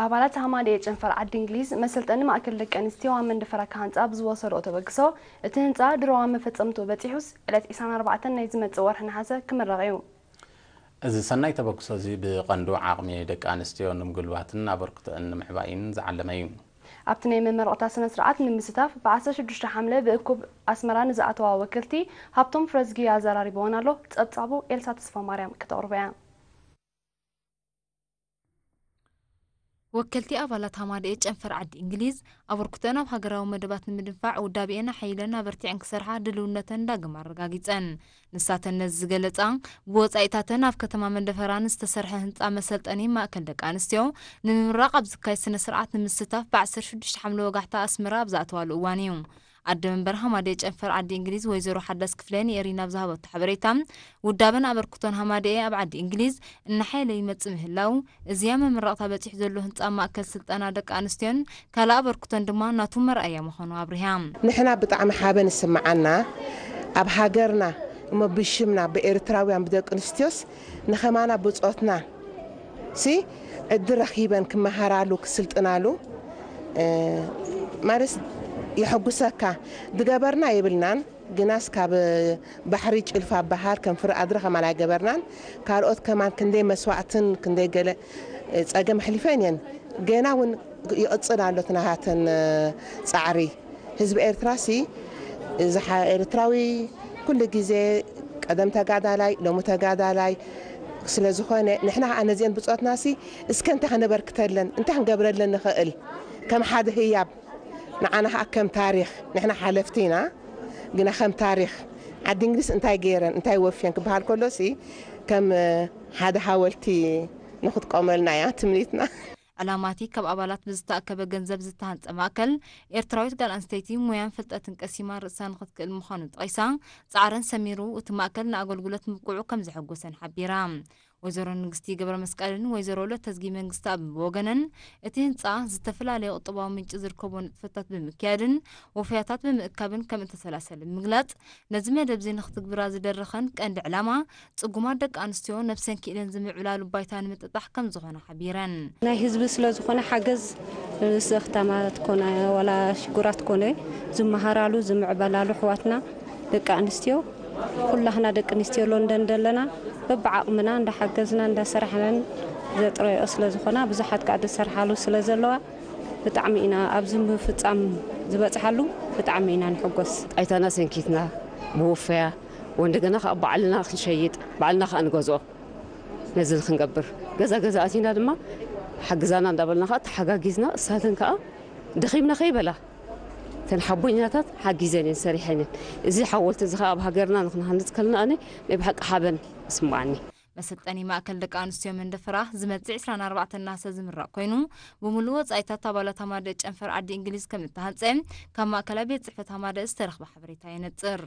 ኣባላት ሃማደኤ ጨንፈር ዓዲ እንግሊዝ መሰልጠኒ ማእከል ደቂ ኣንስትዮ ኣብ መንደፈራ ክሃንጻ ብዝወሰድኦ ተበግሶ፣ እቲ ህንጻ ድሮ ኣብ መፈጸምትኡ በጺሑስ ዕለት ዕስራን ኣርባዕተን ናይ ዝመጽእ ወርሒ ነሓሰ ክምረቕ እዩ። እዚ ሰናይ ተበግሶ እዚ ብቐንዱ ዓቕሚ ደቂ ኣንስትዮ ንምጉልባትን ኣበርክቶአን ንምዕባይን ዝዓለመ እዩ። ኣብቲ ናይ መመረቕታ ስነ ስርዓት ንምስታፍ ብ ዓሰርተ ሽዱሽተ ሓምለ ብእኩብ ኣስመራ ንዝኣተዋ ወክልቲ ሃብቶም ፍረዝጊ ኣዘራሪብወን ኣሎ። ጸብጻቡ ኤልሳ ተስፋ ማርያም ክተቕርቦ እያ። ወከልቲ ኣባላት ሃማደኤ ጨንፈር ዓዲ እንግሊዝ ኣበርክቶአን ኣብ ሃገራዊ መደባት ንምድንፋዕ ውዳቤአን ኣሐይለን ኣበርቲዐን ክሰርሓ ድልውነተን ዳግም ኣረጋጊጸን። ንሳተን ነዚ ዝገለጻ ብወጻኢታተን ኣብ ከተማ መንደፈራ ንዝተሰርሐ ህንጻ መሰልጠኒ ማእከል ደቂ ኣንስትዮ ንምምራቕ ኣብ ዝካየድ ስነ ስርዓት ንምስታፍ ብ ዓሰርተ ሽዱሽተ ሓምለ ወጋሕታ ኣስመራ ኣብ ዝኣተዋሉ እዋን እዩ። ኣደ መንበር ሃማደኤ ጨንፈር ዓዲ እንግሊዝ ወይዘሮ ሓዳስ ክፍለ ንኤሪና ኣብ ዝሃበቶ ሓበሬታ ውዳበን ኣበርክቶን ሃማደኤ ኣብ ዓዲ እንግሊዝ እናሓየለ ይመጽእ ምህላው፣ እዚያ መመረቕታ በጺሑ ዘሎ ህንጻ ማእከል ስልጠና ደቂ ኣንስትዮን ካልእ ኣበርክቶን ድማ ናቱ መርኣያ ምዃኑ ኣብሪሃ። ንሕና ብጣዕሚ ሓበን ይስምዓና ኣብ ሃገርና እሞ ብሽምና ብኤርትራውያን ብደቂ ኣንስትዮስ ንኸማና ብጾትና ሲ ዕድል ረኺበን ክመሃራሉ ክስልጥናሉ፣ እ፣ ማለት የሐጉሰካ። ዝገበርና የብልናን፣ ግናስ ካብ ባሕሪ ጭልፋ በሃል ከም ፍረ ኣድሪ ከማን ኣይገበርናን። ካልኦት ከማን ክንደይ መስዋእትን ክንደይ ገለ፣ እ፣ ጸገም ኣሕሊፈን እየን። ገና እውን ይቕጽል ኣሎ እቲ ናሃተን፣ እ፣ ጻዕሪ። ህዝቢ ኤርትራ ሲ፣ እዚ ሓ-፣ ኤርትራዊ ኩሉ ግዜ ቀደም ተጋዳላይ፣ ሎሚ ተጋዳላይ ስለ ዝኾነ፣ ንሕና ኸኣ ነዚአን ብጾትና ሲ፣ እስከ እንታይ ከነበርክተለን፣ እንታይ ክንገብረለን ንኽእል? ከም ሓደ ህያብ፣ ንዓና ኸኣ ከም ታሪኽ፣ ንሕና ሓለፍቲ ኢና፣ ግና ከም ታሪኽ፣ ዓዲ እንግሊዝ እንታይ ገይረን፣ እንታይ ወፍየን ክበሃል ከሎ ሲ፣ ከም፣ እ፣ ሓደ ሃወልቲ ንኽትቆመልና እያ ትምኒትና። ዕላማ እቲ ካብ ኣባላት ብዝተኣከበ ገንዘብ ዝተሃንጸ ማእከል፣ ኤርትራዊት ጓል ኣንስተይቲ ሞያን ፍልጠትን ቀሲማ ርእሳ ንኽትክእል ምዃኑ ጠቒሳ፣ ጻዕረን ሰሚሩ እቲ ማእከል ንኣገልግሎት ምብቅዑ ከም ዘሐጎሰን ሓቢራ። ወይዘሮ ንግስቲ ገብረ መስቀልን ወይዘሮ ለተዝጊ መንግስተኣብ ብወገነን፣ እቲ ህንጻ ዝተፈላለየ ቁጠባዊ ምንጪ ዝርከቦ ንጥፈታት ብምክያድን ወፈያታት ብምእካብን ከም እተሰላሰለ ብምግላጽ፣ ነዚ መደብ እዚ ንኽትግብራ ዝደረኸን ቀንዲ ዕላማ፣ ጽጉማት ደቂ ኣንስትዮ ነብሰን ክኢለን ዝምዕብላሉ ባይታ ንምጥጣሕ ከም ዝኾነ ሓቢረን። ናይ ህዝቢ ስለ ዝኾነ ሓገዝ ንስኽታማት ኮነ ዋላ ሽጉራት ኮነ ዝመሃራሉ ዝምዕበላሉ ኣሕዋትና ደቂ ኣንስትዮ ኩላህና ደቂ ኣንስትዮ ሎንደን ዘለና በብዓቕምና እንዳሓገዝና እንዳሰራሕናን ዘጥረዮ ስለ ዝኾና ብዙሓት ከዓ ዝሰርሓሉ ስለ ዘለዋ ብጣዕሚ ኢና ኣብዚ ምፍጻም ዝበጽሓሉ ብጣዕሚ ኢና ንሕጎስ። ጣይታና ሰንኪትና ብወፈያ ወንደገና ከዓ ባዕልና ክንሸይጥ ባዕልና ከዓ ንገዝኦ ነዚ ክንገብር ገዛ ገዛ ኣቲና ድማ ሓግዛና እንዳበልና ከዓ ተሓጋጊዝና እሳተን ከዓ ደኺምና ከይበላ እተን ሓቦኛታት ሓጊዘን እየን ሰሪሐን እየን። እዚ ሓወልቲ እዚ ከዓ ኣብ ሃገርና ንክንሃንፅ ከለና ኣነ ናይ ብሓቂ ሓበን ይስምዓኒ። መሰልጠኒ ማእከል ደቂ ኣንስትዮ መንደፈራ ዝመጽእ ዕስራን ኣርባዕተን ናህሰ ዝምረቕ ኮይኑ፣ ብምሉእ ወጻኢታት ኣባላት ሃማደእ ጨንፈር ዓዲ እንግሊዝ ከም እተሃንጸ ካብ ማእከላይ ቤት ጽሕፈት ሃማደእ ዝተረኽበ ሓበሬታ የነጽር።